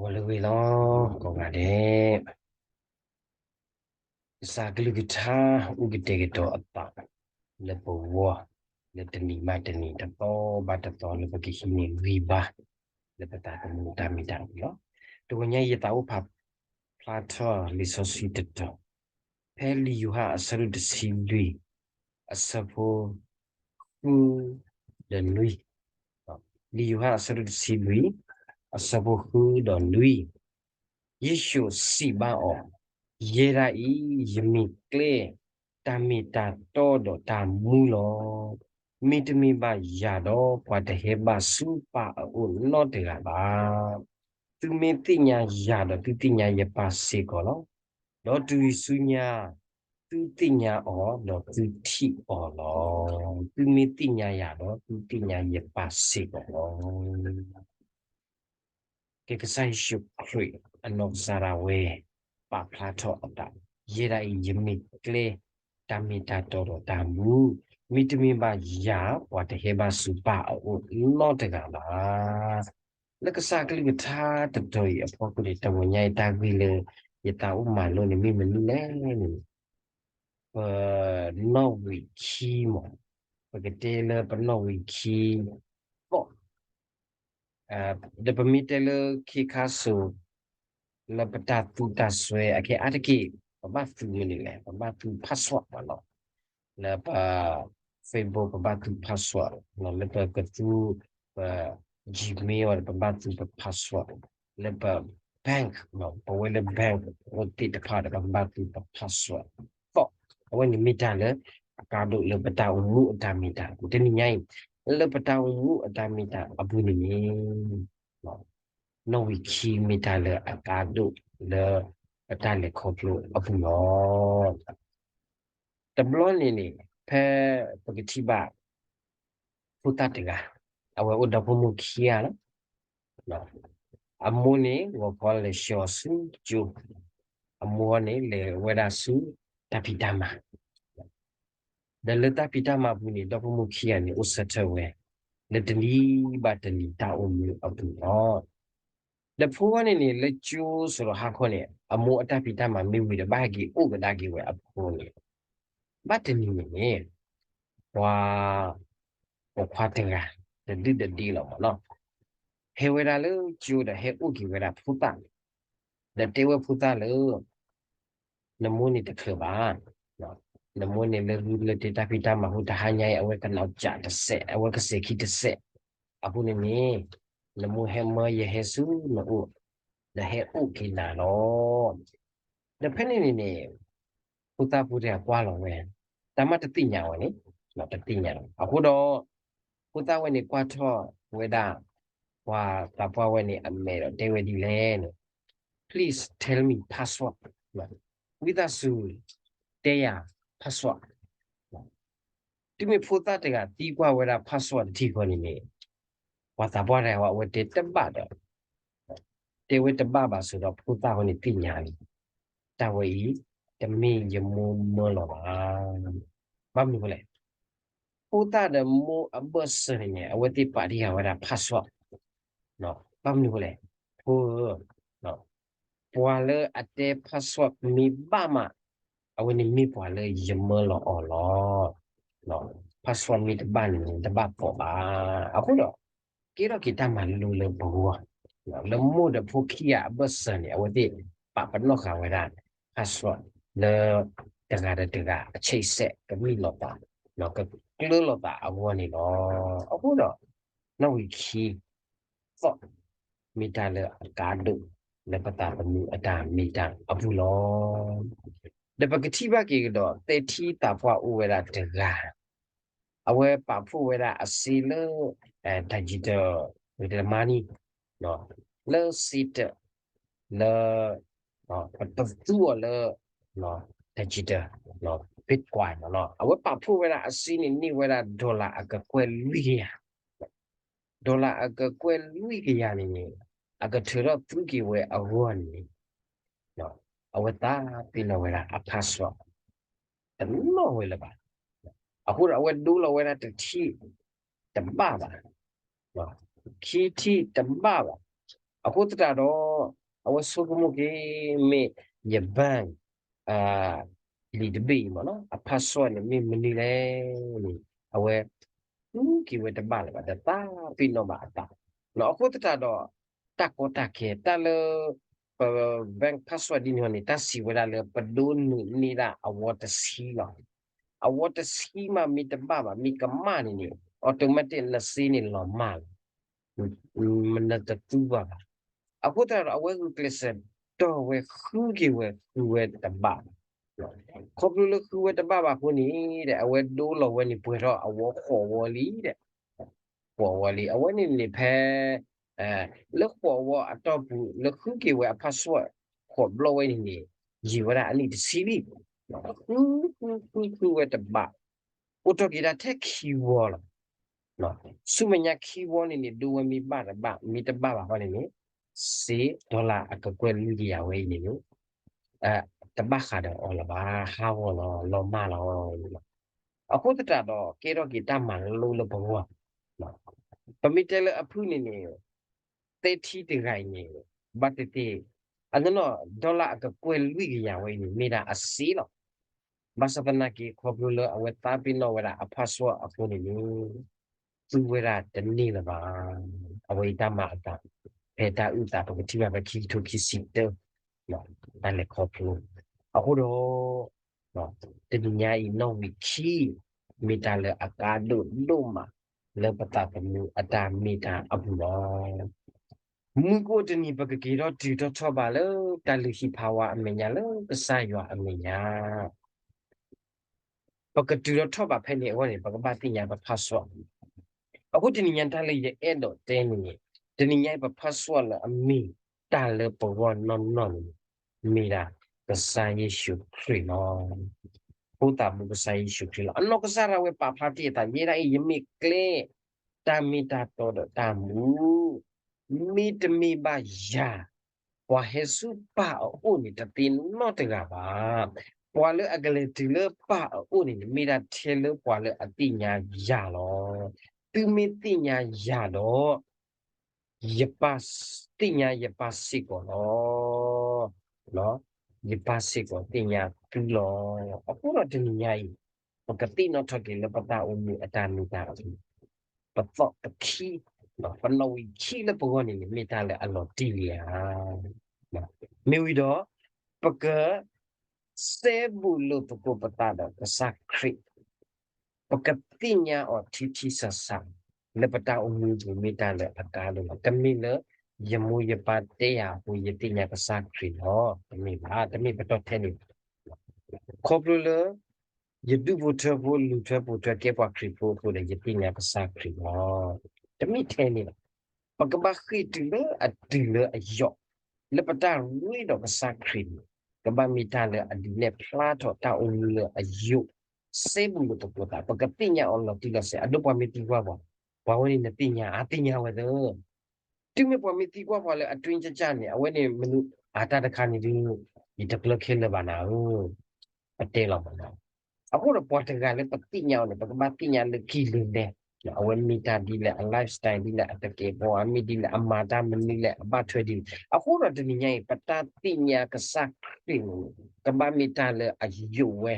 ဂီၤလၢအဂ့ၤလီၤ ကိးဂၤဒဲး, ကစၢ်ကလုၢ်ကထါ အိၣ်ကတဲာ်ကတီၤအသး လၢပဂီၢ် လၢတနံၤဘၣ်တနံၤ တသီဘၣ်တသီ လၢပကဟံးန့ၢ်ဂံၢ်ဘါ လၢပသးသမူတၢ်မ့ၢ်တၢ်တီလီၤ. တဂီၤညါအံၤ ယသးအိၣ်ဖးဖျါထီၣ်လံာ်စီဆှံတတီၤ ဖဲလံာ်ယိၤဟၣ်အဆၢဒိၣ်တဆံလွံၢ် အဆၢဖိ ဃု ဒီးနွံ, လံာ်ယိၤဟၣ်အဆၢဒိၣ်တဆံလွံၢ် အဆၢဖိဃုဒီးနွံ, ယ့ၣ်ၡူးစံးဘၣ်အီၤ, ယဲဒၣ်အံၤ ယမ့ၢ်ကျဲ, တၢ်မ့ၢ်တၢ်တီဒီးတၢ်မူလီၤ. မ့တမ့ၢ်ဘၣ်ယၤဒီး ပှၤတဟဲဘၣ်ဆူပၢ်အအိၣ်နီတဂၤဘၣ်. သုမ့ၢ်သ့ၣ်ညါယၤဒီး သုသ့ၣ်ညါယပၢ်စ့ၢ်ကီးလီၤ. ဒီးတုၤဆူညါ သုသ့ၣ်ညါအီၤ ဒီးသုထံၣ်အီၤလီၤ. သုမ့ၢ်သ့ၣ်ညါယၤဒီး သုသ့ၣ်ညါယပၢ်စ့ၢ်ကီးလီၤ. ကဲကစၢ်ယ့ၣ်ၡူးခရံာ်အနီၢ်ကစၢ်ဒၣ်ဝဲ ပာ်ဖျါထီၣ်အသး, ယဲဒၣ်အံၤ ယမ့ၢ်ကျဲ, တၢ်မ့ၢ်တၢ်တီဒီးတၢ်မူ, မ့တမ့ၢ်ဘၣ်ယၤ ပှၤတဟဲဘၣ်ဆူပၢ်အအိၣ်နီတဂၤဘၣ်. လၢကစၢ်ကလုၢ်ကထါတတီၤအံၤအဖီခိၣ်န့ၣ် တဂီၤညါအံၤတၢ်ဂ့ၢ်လၢ ယသးအိၣ်မၤလိန့ၣ် မ့ၢ်မနုၤလဲၣ်န့ၣ် ပနီၣ်ဝံာ်ခံမး, ပကတဲလၢပနီၣ်ဝံာ်ခံသီၣ်, ဒီးပမ့ၢ်တဲလၢခ့ခါစိၤ လၢပတၢ်သူတၢ်စွဲအခဲအါတက့ၢ် ပဘၣ်သူမနုၤလဲၣ်, ပဘၣ်သူ password မးနီၤ, လၢပ Facebook ပဘၣ်သူ password, လၢပကသူ ပ Gmail ဒီး ပဘၣ်သူပ password, လၢပ bank ပဝဲလၢ bank အိၣ်သ့ၣ်တဖၣ်ဒီး ပကဘၣ်သူပ password သီၣ်, အဝဲန့ၣ်မ့ၢ်တၢ်လၢအကါဒိၣ်လၢပတၢ်အိၣ်မူအတၢ်မ့ၢ်တၢ်အပူၤ, တနံၤညါအံၤ လၢပတၢ်အိၣ်မူအတၢ်မ့ၢ်တၢ်အပူၤန့ၣ်န့ၣ် နီၣ်ဝံာ်ခံမ့ၢ်တၢ်လၢအကါဒိၣ်လၢပတၢ်လဲၤခီဖျိအပူၤလီၤ. တဘျီန့ၣ်န့ၣ် ဖဲပကထံၣ်ဘၣ် ဖိသၣ်တဂၤ, အဝဲအိၣ်ဒီဖိမိၢ်ခံဂၤလီၤ. အမိၢ်န့ၣ် ဂီၤခီလဲၤဆှၢအီၤဆူကၠိ, အမိၢ်န့ၣ် လဲၤဝဲဒၣ်ဆူတၢ်ဖံးတၢ်မၤ ဒီးလၢတၢ်ဖံးတၢ်မၤပူၤန့ၣ် ဒီဖိမိၢ်ခံဂၤန့ၣ် အိၣ်ဆၢထၢၣ်ဝဲ လၢတနံၤဘၣ်တနံၤတၢ်အိၣ်မူအပူၤလီၤ. ဒီးဖိဝဲန့ၣ်န့ၣ် လၢကၠိစိၤဒီးဟါခီန့ၣ် အမိၢ်အတၢ်ဖံးတၢ်မၤမ့ၢ်ဝံၤဒီး ဘၣ်ဟဲက့ၤအိၣ်ကဒါက့ၤဝဲအဖိန့ၣ်, ဘၣ်တနံၤန့ၣ်န့ၣ် ပှၤ ပိာ်ခွါတဂၤ တဒုၣ်တဒ့လီၤမးနီၤ, ဟဲဝဲဒၣ်လၢကၠိဒီးဟဲအိၣ်က့ၤဝဲဒၣ်ဖိသၣ်, ဒီးတဲဝဲဖိသၣ်လၢ နမိၢ်န့ၣ်တချုးဘၣ်, နမိၢ်န့ၣ်လၢဂုာ်လၢတ့တၢ်ဖံးတၢ်မၤအဃိ တဟါညါအံၤ အဝဲကနီၢ်ကၠးတစဲး အဝဲကစဲးခံတစဲး, အဃိန့ၣ်န့ၣ် နမိၢ်ဟဲမၢယဟဲဆူနအိၣ်, ဒီးဟဲအိၣ်က့ၤနၤလီၤ. ဒီးဖဲန့ၣ်န့ၣ်န့ၣ် ဖိသၣ်ဖိတဂၤကွၢ်လီၤဝဲ, တၢ်မ့ၢ်တသ့ၣ်ညါဝဲန့ၣ်, တသ့ၣ်ညါလီၤ. အဃိဒီး ဖိသၣ်ဝဲန့ၣ်ကွၢ်ထီၣ်ဝဲဒၣ် ပှၤသးပှၢ်ဝဲန့ၣ်အမဲာ်ဒီးတဲဝဲဒ်လဲၣ်န့ၣ်, Please tell me password, ဝံသးစူၤ တဲယၤ password. တုၤမ့ၢ်ဖိသၣ်တဂၤသံကွၢ်ဝဲဒၣ် password တထံၣ်ဃီန့ၣ်န့ၣ်, ပှၤသးပှၢ်တဂၤဝဲ အဝဲတဲတဘၣ်ဒီး တဲဝဲတဘၣ်ဘၣ်ဆိးဒီး ဖိသၣ်ဝဲန့ၣ်သ့ၣ်ညါလံ, တၢ်ဝဲအံၤ တမ့ၢ်ယမိၢ်မၢလီၤဘၣ်. ဘၣ်မနုၤဃိလဲၣ်, ဖိသၣ်ဒီးမိၢ်အဘၢၣ်စၢၤန့ၣ်န့ၣ် အဝဲသ့ၣ်ပာ်တ့ၢ်ဃာ်ဝဲဒၣ် password, ဘၣ်မနုၤဃိလဲၣ်, ဖိဧၢ, ပှၤလၢအတဲ password မ့ၢ်ဘၣ်မး, အဝဲန့ၣ်မ့ၢ်ပှၤလၢယမၢလီၤအီၤလီၤ. password မ့ၢ်တဘၣ်န့ၣ်န့ၣ် တဘၣ်ပိာ်ဘၣ်. အဃိဒီး ကဲထီၣ်က့ၤတၢ်မၤလိလၢပဂီၢ်, လၢမိၢ်ဒီးဖိခံဂၤအဘၢၣ်စၢၤန့ၣ် အဝဲသ့ၣ်ပာ်ပနီၣ်ဃာ်ဝဲဒၣ် password လၢတဂၤဒီးတဂၤအဆံးစဲး ကမ့ၢ်လိာ်သး, ကကျၢလိာ်သးအဂီၢ်န့ၣ်လီၤ. အဃိဒီး နီၣ်ဝံာ်ခံ သီၣ် မ့ၢ်တၢ်လၢအကါဒိၣ် လၢပသးသမူအတၢ်မ့ၢ်တၢ်အပူၤလီၤ. ဒီးပကထံၣ်ဘၣ်က့ၤကဒီး သဲထံသးပှၢ်အိၣ်ဝဲဒၣ်တဂၤ, အဝဲပာ်ဖှိၣ်ဝဲဒၣ်အစ့လၢ digital money လၢ စ့တၢး လၢ ပတသူအီၤလၢ digital Bitcoin အဝဲပာ်ဖှိၣ်ဝဲဒၣ်အစ့န့ၣ် န့ၢ်ဝဲဒၣ် dollar အကကွဲၢ်လွံၢ်ကယၤ, dollar အကကွဲၢ်လွံၢ်ကယၤန့ၣ်န့ၣ် အကထုးထီၣ်သူက့ၤဝဲအဂီၢ်န့ၣ် အဝဲသးပ့ၤနီၣ်ဝဲဒၣ်အ password တနီၣ်ဝဲလၢၤဘၣ်. အဃိဒီးအဝဲဒိလီၤဝဲဒၣ်တထံၣ်တဘၣ်ဘၣ်, ခံထံၣ်တဘၣ်ဘၣ်, အဃိသတးဒီး အဝဲဆိကမိၣ်က့ၤ မ့ၢ်ယ bank လံာ်တဘ့ၣ်အံၤမ့ၢ်နီၤ အ password န့ၣ် မ့ၢ်မနုၤလဲၣ်န့ၣ် အဝဲ ဃုက့ၤဝဲတဘၣ်လၢၤဘၣ် တသးပ့ၤနီၣ်ဘၣ်အသး. အဃိသတးဒီး တၢ်ကီတၢ်ခဲ တၢ်လၢ ပ bank password ဒ်န့ၣ်န့ၣ် တၢ်စံးဝဲဒၣ်လၢ ပဒိးနုာ်န့ၢ်ဒၣ်အဝီတဆံလီၤ. အဝီတဆံမး မ့ၢ်တဘၣ်ဘၣ် မ့ၢ်ကမၣ်န့ၣ်န့ၣ် automatic နစ့န့ၣ်လီၤမၢ်လီၤ. နတသူဘၣ်ဘၣ်. အဃိသတးဒီး အဝဲဂုာ်ကျဲးစၢးတီၢ်ဝဲ ဃုက့ၤဝဲ ဃုဝဲတဘၣ်ဘၣ်. ခီဖျိလၢဃုဝဲတဘၣ်ဘၣ်အဃိန့ၣ်ဒီး အဝဲဒိလီၤဝဲန့ၣ် ပှဲၤထီၣ်အဝီဃိးဝီလံဒီး ဃိးဝီလံ အဝဲန့ၣ်န့ၣ်ဖဲ လၢဃိးဝီအတီၢ်ပူၤ လၢဃုက့ၤဝဲအ password ဃိးဘျီဝဲန့ၣ်န့ၣ် ယံာ်ဝဲဒၣ်အနံၣ်တဆံလံ. ဃု ဃု ဃု ဃုဝဲတဘၣ် အိၣ်ထီၣ်က့ၤဒၣ်ထဲခံဝီလီၤ. ဆူမဲာ်ညါခံဝီန့ၣ်န့ၣ် ဒိဝဲမ့ၢ်ဘၣ်တဘၣ် မ့ၢ်တဘၣ်ဘၣ်ဃီန့ၣ်န့ၣ် စ့ dollar အကကွဲၢ်လွံၢ်ကယၤဝဲအံၤန့ၣ်န့ၣ် တဘၣ်ဃးဒီးအီၤလၢၤဘၣ် ဟးဂီၤလီၤ လီၤမၢ်လီၤ. အဃိသတးဒီး ကဲထီၣ်က့ၤတၢ်မၤလိလၢပဂီၢ် ပမ့ၢ်တဲလၢအဖုၣ်န့ၣ်န့ၣ် သဲထံတဂၤအံၤန့ၣ် ဘၣ်သ့ၣ်သ့ၣ် အနီၢ်နီၢ် dollar အကကွဲၢ်လွံၢ်ကယၤဝဲအံၤန့ၣ် မ့ၢ်ဒၣ်အစ့လီၤ. ဘၣ်ဆၣ်သနာ်က့ ခီဖျိလၢအဝဲသးပ့ၤနီၣ်ဝဲဒၣ်အ password အဃိန့ၣ်န့ၣ် သူဝဲဒၣ်တန့ၢ်လၢၤဘၣ်. အဝဲအံၤတၢ်မၤအသး ဖဲတၢ်အုၣ်သး ပကထံၣ်ဘၣ်ဖဲခံကထိခံဆံတၢ တၢ်လဲၤခီဖျိ အဃိဒီး တနံၤညါအံၤ နီၣ်ဝံာ်ခံ မ့ၢ်တၢ်လၢအကါဒိၣ်ဒိၣ်မး လၢပသးသမူအတၢ်မ့ၢ်တၢ်အပူၤလီၤ. မုၢ်ကအိၣ်တနံၤ ပကက့ၤထီၣ်တုၤထီၣ်ထီၣ်ဘၣ်လၢ တၢ်လုၢ်ဟံၣ်ဖးဝါအမဲာ်ညါ လၢကစၢ်ယွၤအမဲာ်ညါ ပကတုၤထီၣ်ထီၣ်ဘၣ်ဖဲန့ၣ်အဂီၢ်န့ၣ် ပကဘၣ်သ့ၣ်ညါပ password. အဃိတနံၤညါတၢ်လၢယအဲၣ်ဒိးတဲန့ၣ်န့ၣ် တနံၤညါအံၤပ password လၢအမ့ၢ်တၢ်လၢပဂီၢ်နီၢ်နီၢ်န့ၣ် မ့ၢ်ဒၣ်ကစၢ်ယ့ၣ်ၡူးခရံာ်လီၤ. ဖိသၣ်မူကစၢ်ယ့ၣ်ၡူးခရံာ်လီၤ. အနီၢ်ကစၢ်ဒၣ်ဝဲပာ်ဖျါတ့ၢ်အသး ယဲဒၣ်အံၤ ယမ့ၢ်ကျဲ တၢ်မ့ၢ်တၢ်တီဒီးတၢ်မူ မ့တမ့ၢ်ဘၣ်ယၤ ပှၤဟဲဆူပၢ်အအိၣ်န့ၣ် တသ့နီတဂၤဘၣ်. ပှၤလၢအကလဲၤတုၤလၢပၢ်အအိၣ်န့ၣ် မ့ၢ်ဒၣ်ထဲလၢပှၤလၢအသ့ၣ်ညါယၤလီၤ. သုမ့ၢ်သ့ၣ်ညါယၤဒီး ယပၢ် သ့ၣ်ညါယပၢ်စ့ၢ်ကီးလီၤ. ယပၢ်စ့ၢ်ကီးသ့ၣ်ညါသုလီၤ. အဃိဒီးတနံၤညါအံၤ ပကသ့ၣ်နီၣ်ထီၣ်က့ၤလၢပတၢ်အိၣ်မူအတၢ်မ့ၢ်တၢ်တီ ပသီၣ်ပခံ ပနီၣ်ဝံာ်ခံလၢပဂီၢ်န့ၣ်န့ၣ် မ့ၢ်တၢ်လၢအလီၤတံၢ်လံဧါ. မ့ၢ်ဝံၤဒီး ပက စဲဘူးလိာ်သကိးပသးဒီးကစၢ်ခရံာ် ပကသ့ၣ်ညါအီၤထံထံဆးဆး လၢပတၢ်အိၣ်မူပူၤမ့ၢ်တၢ်လၢအကါဒိၣ်လီၤ. တမ့ၢ်လၢ ယမိၢ်ယပၢ်တဲယၤအဃိ ယသ့ၣ်ညါကစၢ်ခရံာ်လီၤ. တမ့ၢ်ဘၣ်, တမ့ၢ်ပတီၢ်ထဲန့ၣ်ဘၣ်. ခီဖျိလၢ ယဒူၣ်ဖိထၢဖိ လုၢ်ထၢဖိထၢကဲပှၤခရံာ်ဖိအဃိဒီး ယသ့ၣ်ညါကစၢ်ခရံာ်လီၤ. တမ့ၢ်ထဲန့ၣ်ဘၣ်. ပကဘၣ်ဃ့ၢ်တုၤလၢအတုၤလၢအယိာ် လၢပတၢ်ရ့ဒီးကစၢ်ခရံာ်န့ၣ် ကဘၣ်မ့ၢ်တၢ်လၢအဒုးနဲၣ်ဖျါထီၣ်တၢ်အိၣ်မူလၢအယိာ် စဲဘူးလိာ်သကိးသး ပကသ့ၣ်ညါအီၤလီၤတံၢ်လီၤဆဲး အဒိပှၤမ့ၢ်သံကွၢ်ပှၤ ပှၤဝဲန့ၣ်နသ့ၣ်ညါ အသ့ၣ်ညါဝဲသ့ၣ် တုၤမ့ၢ်ပှၤမ့ၢ်သံကွၢ်ပှၤလၢအတွင်းကျကျန့ၣ် အဝဲန့ၣ်မနုၤ အတၢ်တခါန့ၣ်ဒုး ယတကျၢၤခဲလၢာ်ဘၣ်နၤဧၢ ပတဲလီၤမးနီၤ. အဃိဒီးပှၤတဂၤလၢပသ့ၣ်ညါအီၤန့ၣ် ပကဘၣ်သ့ၣ်ညါလၢခံလၢလဲၣ်, အဝဲမ့ၢ်တၢ်ဒ်လဲၣ်, အ lifestyle ဒ်လဲၣ်, အတကဲာ်ပဝးမ့ၢ်ဒ်လဲၣ်, အမၤတၢ်မနုၤလဲၣ်, အဘၣ်ထွဲဒ်လဲၣ်. အဃိဒီးတနံၤညါအံၤ ပတၢ်သ့ၣ်ညါကစၢ်ခရံာ်န့ၣ် ကဘၣ်မ့ၢ်တၢ်လၢအယိာ်ဝဲ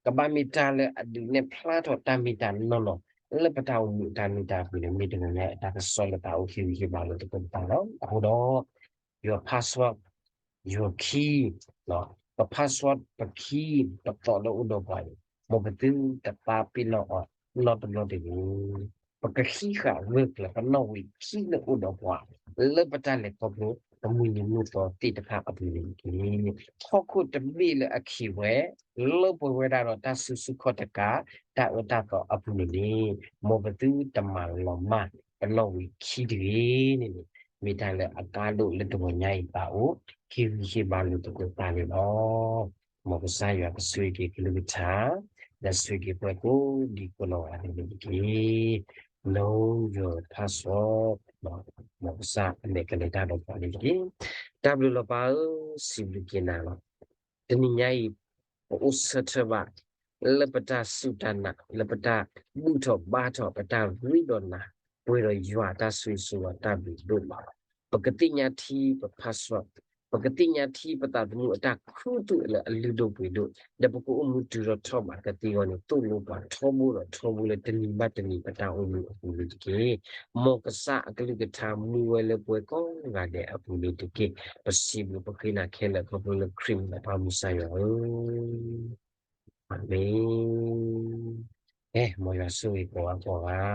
ကဘၣ်မ့ၢ်တၢ်လၢအဒုးနဲၣ်ဖျါထီၣ်တၢ်မ့ၢ်တၢ်နီၢ်နီၢ် လၢပတၢ်အိၣ်မူအတၢ်မ့ၢ်တၢ်တီန့ၣ် မ့ၢ်တနံၤညါအံၤ တၢ်ကစီၣ်လၢတၢ်အိၣ်ဟ့ၣ်ဂံၢ်ဟ့ၣ်ဘါလိာ်သကိးပသးလီၤ. အဃိဒီး ယွၤ password ယွၤခံ, ပ password ပခံ ပသီၣ်လၢအိၣ်ဒီးပှၤန့ၣ် မ်ပသုတသးပ့ၤနီၣ်အီၤနီတဘျီတဂ့ၤ. ပကဟံးဃာ်ဂၢၢ်ကျၢၤပနီၣ်ဝံာ်ခံလၢအိၣ်ဒီးပှၤ လၢပတၢ်လဲၤခီဖျိ ပမုၢ်နံၤမုၢ်သီသ့ၣ်တဖၣ်အပူၤန့ၣ်တက့ၢ်. ဟီၣ်ခိၣ်တဘ့ၣ်လၢအခံးဝဲ လၢပှဲၤဝဲဒၣ်ဒီးတၢ်စုဆူၣ်ခီၣ်တကး တၢ်အၢတၢ်သီအပူၤန့ၣ်န့ၣ် မ်ပသုတမၤလီၤမၢ်ပနီၣ်ဝံာ်ခံတဂ့ၤန့ၣ်န့ၣ် မ့ၢ်တၢ်လၢအကါဒိၣ်လၢတဂီၤညါအံၤ ပအိၣ်ဟ့ၣ်ဂံၢ်ဟ့ၣ်ဘါလိာ်သကိးပသးန့ၣ်လီၤ. မ်ကစၢ်ယွၤကဆိၣ်ဂ့ၤက့ၤကလုၢ်ကထါ ဒီးဆိၣ်ဂ့ၤက့ၤပှၤကိးဒံကိးနီၢ်ဂၤဒဲးန့ၣ်တက့ၢ်. Know your password, မ်ကစၢ်အမဲာ်ကလဲၤတၢ်ဒီးပှၤန့ၣ်တက့ၢ်. တၢ်ဘျုးလီၤပၢ်ဧၢ, စံးဘျုးက့ၤနၤလီၤ. တနံၤညါအံၤ ပအိၣ်ဆၢထၢၣ်ဘၣ် လၢပတၢ်စူၢ်တၢ်နာ် လၢပတၢ်ဘူၣ်ထီၣ်ဘါထီၣ် ပတၢ်ရ့ဒီးနၤ ပှဲၤဒီးယွၤအတၢ်ဆိၣ်ဂ့ၤဆိၣ်ဝါတၢ်ဘျုးဒိၣ်မးလီၤ. ပကသ့ၣ်ညါထံပဖးစှၤ, ပကသ့ၣ်ညါထံပသးသမူအတၢ်ခူသူၣ်လၢအလုၢ်ဒိၣ်ပှ့ၤဒိၣ်, ဒီးပကအိၣ်မူတုၤထီၣ်ထီဘးကသ့အဂီၢ်န့ၣ် သိၣ်လိပှၤထီဘိဒီးထီဘိလၢတနံၤဘၣ်တနံၤပတၢ်အိၣ်မူအပူၤန့ၣ်တက့ၢ်. မ်ကစၢ်အကလုၢ်ကထါမူဝဲလၢပှၤကိးဂၤဒဲးအပူၤန့ၣ်တက့ၢ်. ပစံးဘျုးပဃ့နၤခဲလၢာ် ခီဖျိလၢခရံာ်မံၤပၢ်မုၢ်ဆါယွၤဧၢ, အၤမ့ၣ်. ကဲ မ်ယွၤဆိၣ်ဂ့ၤကိးဂၤကိးဂၤ